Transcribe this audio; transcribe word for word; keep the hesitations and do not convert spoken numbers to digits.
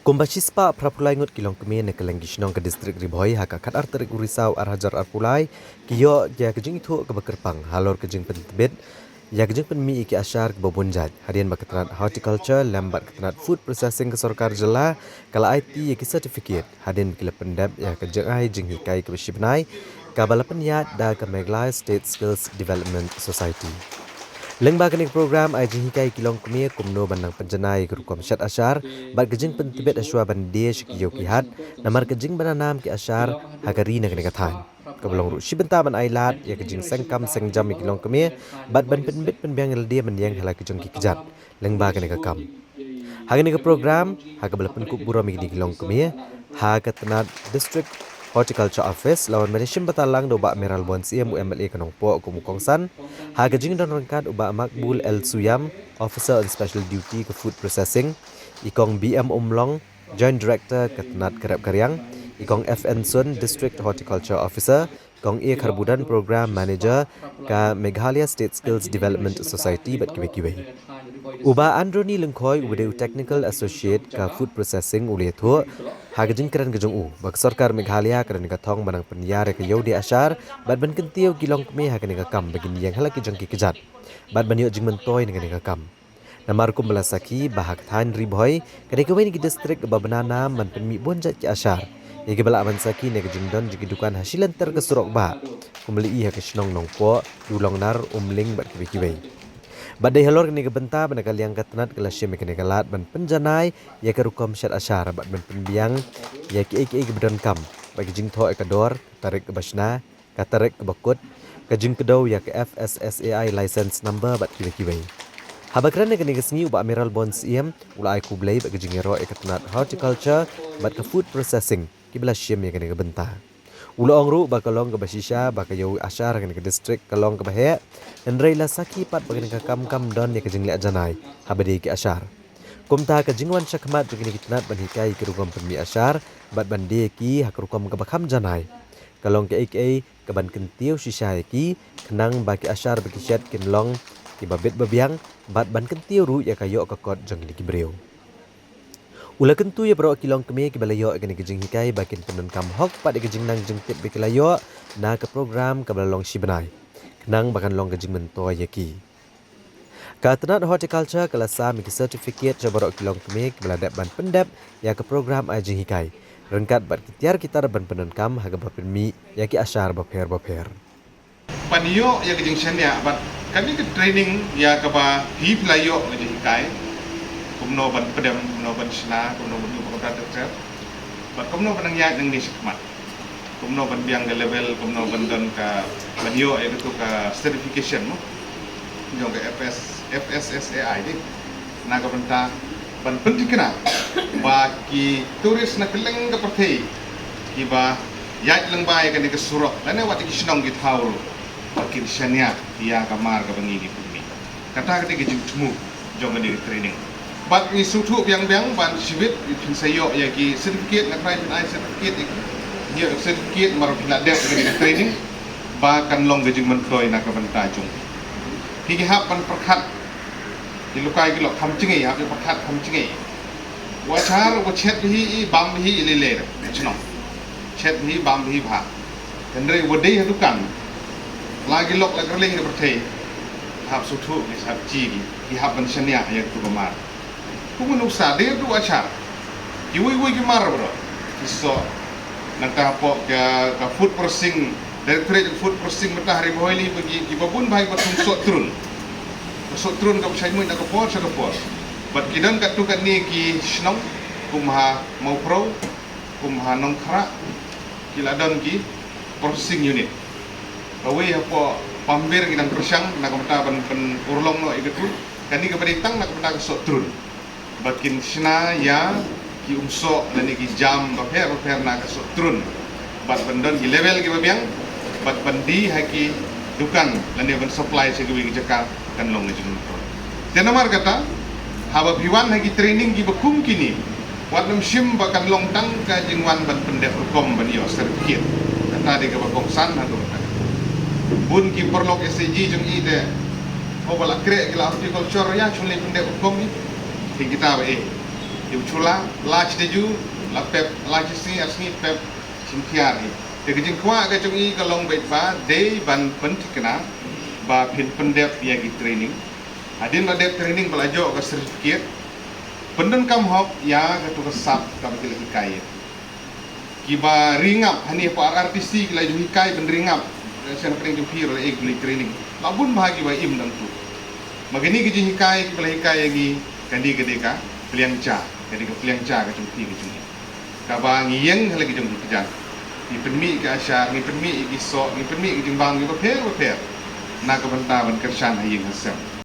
Kumba shispah phraphew lai ngut ki longkmie na kylleng ki shnong ka district Ri Bhoi ha ka khatar tarik u Risaw ar hajar arphew lai ki ïoh ïa ka jingithuh kaba kyrpang halor ka jingpyntbit ïa ka jingpynmih ïa ki ashar kaba bun jait hadien ba ka tnat horticulture lem bad ka tnat food processing ka sorkar jylla ka la aiti ïa ki certificate hadien ba ki la pyndep ïa ka jingai jinghikai kaba shibnai kaba la pynïaid da ka Meghalaya State Skills Development Society. Lyngba kane ka program ai jinghikai ki longkmie kumno ban nang pynjanai ïa ka rukom shet ashar bad ka jingpyntbit hashwa ban die sha ki ïew ki hat namar ka jingbananam ki ashar ha ka ri na kane ka thaiñ. Kaba long ruh shi bynta ban ai lad ïa ka jingseng kam seng jam ïa ki longkmie bad ban pynbit pynbiang ïalade ban ïeng ha la ki jong ki kjat lyngba kane ka kam. Ha kane ka program ha kaba la pynkup burom ïa kine ki longkmie ha ka tnat District Horticulture Office la wan ban ïashim bynta lang da u Bah Mayralborn Syiem u MLA ka Nongpoh kum u kongsan, ha ka jingdon ryngkat u Bah Makbul L Syiam, Officer on Special Duty ka Food Processing, i Kong B M Umlong, Joint Director ka tnat ka rep ka riang, i Kong F N Sun, District Horticulture Officer, Kong A Kharbudon, Program Manager ka Meghalaya State Skills Development Society bad kiwei kiwei. U Bah Androni Lyngkhoi uba dei u Technical Associate ka Food Processing u la ïathuh ha ka jingkren ka jong u ba ka sorkar Meghalaya ka don ka thong ban nang pynïar ïa ka ïew die ashar bad ban kyntiew ki longkmie ha kane ka kam ba kin ïeng ha la ki jong ki kjat bad ban ïoh jingmyntoi na kane ka kam. Namar kumba la sakhi ba ha ka thaiñ Ri Bhoi ka dei kawei na ki district kaba bna nam ban pynmih bun jait ki ashar ïa kiba lah ban sakhi na ka jingdon jong ki dukan ha shi lynter ka surok bah kumba la i ha ka shnong Nongpoh, Dulongnar, Umling bad kiwei kiwei. Bad dei halor kane ka bynta ba na ka liang ka tnat ka la shim ïa kane ka lad ban pynjanai ïa ka rukom shet ashar bad ban pynbiang ïa kiei kiei kiba donkam bad ki jingthoh ïa ka dor, tarik kaba shna, ka tarik kaba kut, ka jingkdew ïa ka F S S A I license number bad kiwei kiwei. Haba kren ha kane ka sngi u Bah Mayralborn Syiem u la ai khublei bad ka jingïaroh ïa ka tnat horticulture bad ka food processing kiba la shim ïa kane ka bynta. U la ong ruh ba ka long kaba shisha ba ka ïew ashar ha kane ka district ka long kaba heh, hynrei la sakhi pat ba kane ka kam kam don ïa ka jingleh janai haba die ki ashar. Kumta ka jingwan shakhmat jong kine ki tnat ban hikai ïa ki rukom pynmih ashar bad ban die ïa ki ha ka rukom kaba kham janai ka long kaei kaei kaban kyntiew shisha ïa ki khnang ba ki ashar ba ki shet kin long kiba bit ba biang bad ban kyntiew ruh ïa ka ïoh ka kot jong kine ki briew. U la kyntu ïa baroh ki longkmie kiba la ïoh ïa kane ka jinghikai ba kin pyndonkam hok pat ïa ka jingnang jingtip ba ki la ïoh na ka program kaba la long shibnai khnang ba kan long ka jingmyntoi ïa ki. Ka tnat horticulture ka la sam ïa ki certificate sha baroh ki longkmie kiba la dep ban pyndep ïa ka program ai jinghikai ryngkat bad ki tiar ki tar ban pyndonkam ha kaba pynmih ïa ki ashar bapher bapher. Ban ïoh ïa ka jingshaniah bad kane ka training ïa kaba phi phi la ïoh ka jinghikai kumno ban pdem, kumno ban shna, kumno ban ïoh ka bynta ter ter bad kumno ban nang ïaid nangne shakhmat, kumno ban biang ka level, kumno ban don ka, ban ïoh ïa katu ka certification mo jong ka F S, F S S A I de. Na ka bynta ban pynthikna ba ki tourist na kylleng ka pyrthei kiba ïaid lyngba ïa kane ka surok lane wat ïa ki shnong ki thaw ruh ba kin shaniah ïa ka mar kaba ngi ngi pynmih. Kata ka dei ka jingthmu jong kane ka training. Bad ngi sngewthuh biang biang ban shibit phin sa ïoh ïa ki certificate, nga tharai phin ai certificate ïa ki, ïoh certificate namar phi la dep ïa kane ka training ba kan long ka jingmyntoi na ka bynta jong phi. Ki hap ban pyrkhat, ki lok kai ki lok kham jngai, hap ban pyrkhat kham jngai. U ashar uba shet bha hi i bam bha hi i lei lei re, chnong. Shet bha hi bam bha hi bha. Hynrei uba dei ha dukan la ki lok la kylleng ka pyrthei, hap sngewthuh ki, hap ji ki, ki hap ban shaniah ïa katu ka mar. Kum u nuksa dei ruh u ashar. Kiwei kiwei ki mar baroh ki soh. Nangta hapoh ka, ka food processing, Directorate of Food Processing mynta ha Ri Bhoi lei ba ki, kiba bun bha kiba thung soh trun. Ka soh trun kaba shait muid na ka por sha ka por. Bad ki don katto katne ki shnong kum ha Mawphrew, kum ha Nongkhrah, ki la don ki processing unit. Kawei hapoh Pambir ki dang pyrshang na ka bynta ban pynurlong noh ïa katu. Kane kaba dei tang na ka bynta ka soh trun. Ba kin shna ïa ki umsoh lane ki jam bapher bapher na ka soh trun. Bad ban don ki level kiba biang bad ban die ha ki dukan lane ban supply sha kiwei ki jaka kan long ka jingmyntoi. Te namar kata haba phi wan ha ki training kiba kum kine, wat nym shim ba kan long tang ka jingwan ban pyndep rukom ban ïoh certificate. Kata dei kaba kongsan haduh katta. Bun ki paralok S A G jong i te, haba la khreh ki la horticulture ïa shu leit pyndep rukom i. Te kita ba eh, ki Chula, la chi te ju, la pep, la chi sngi, ar sngi pep, chim thiar hi. Te ka jingkwah ka jong i ka long beit ba, dei ban pynthikna, ba phin pyndep ïa ki training. Hadien la dep training ba la joh ka certificate, pyndonkam hok ïa ka tu ka sap ka ba ki la hikai ïa. Ki ba ri ngap hani ha R R T C ki la ju hikai ban ri ngap. Shen pdeng jong phi la ek beli training. La bun bha ki ba im dang tu. Ma kini ki jinghikai ki ba la hikai ïa ngi, kani ka dei ka pliang cha, ka dei ka pliang cha ka jong phi ka jong ngi. Ka ba ngi ïeng ha la ki jong ki kjat. Ngi pynmih ki ashar, ngi pynmih ki soh, ngi pynmih ki jingbam ngi bapher bapher. Na ka bynta ban kyrshan ha ïing ha sem.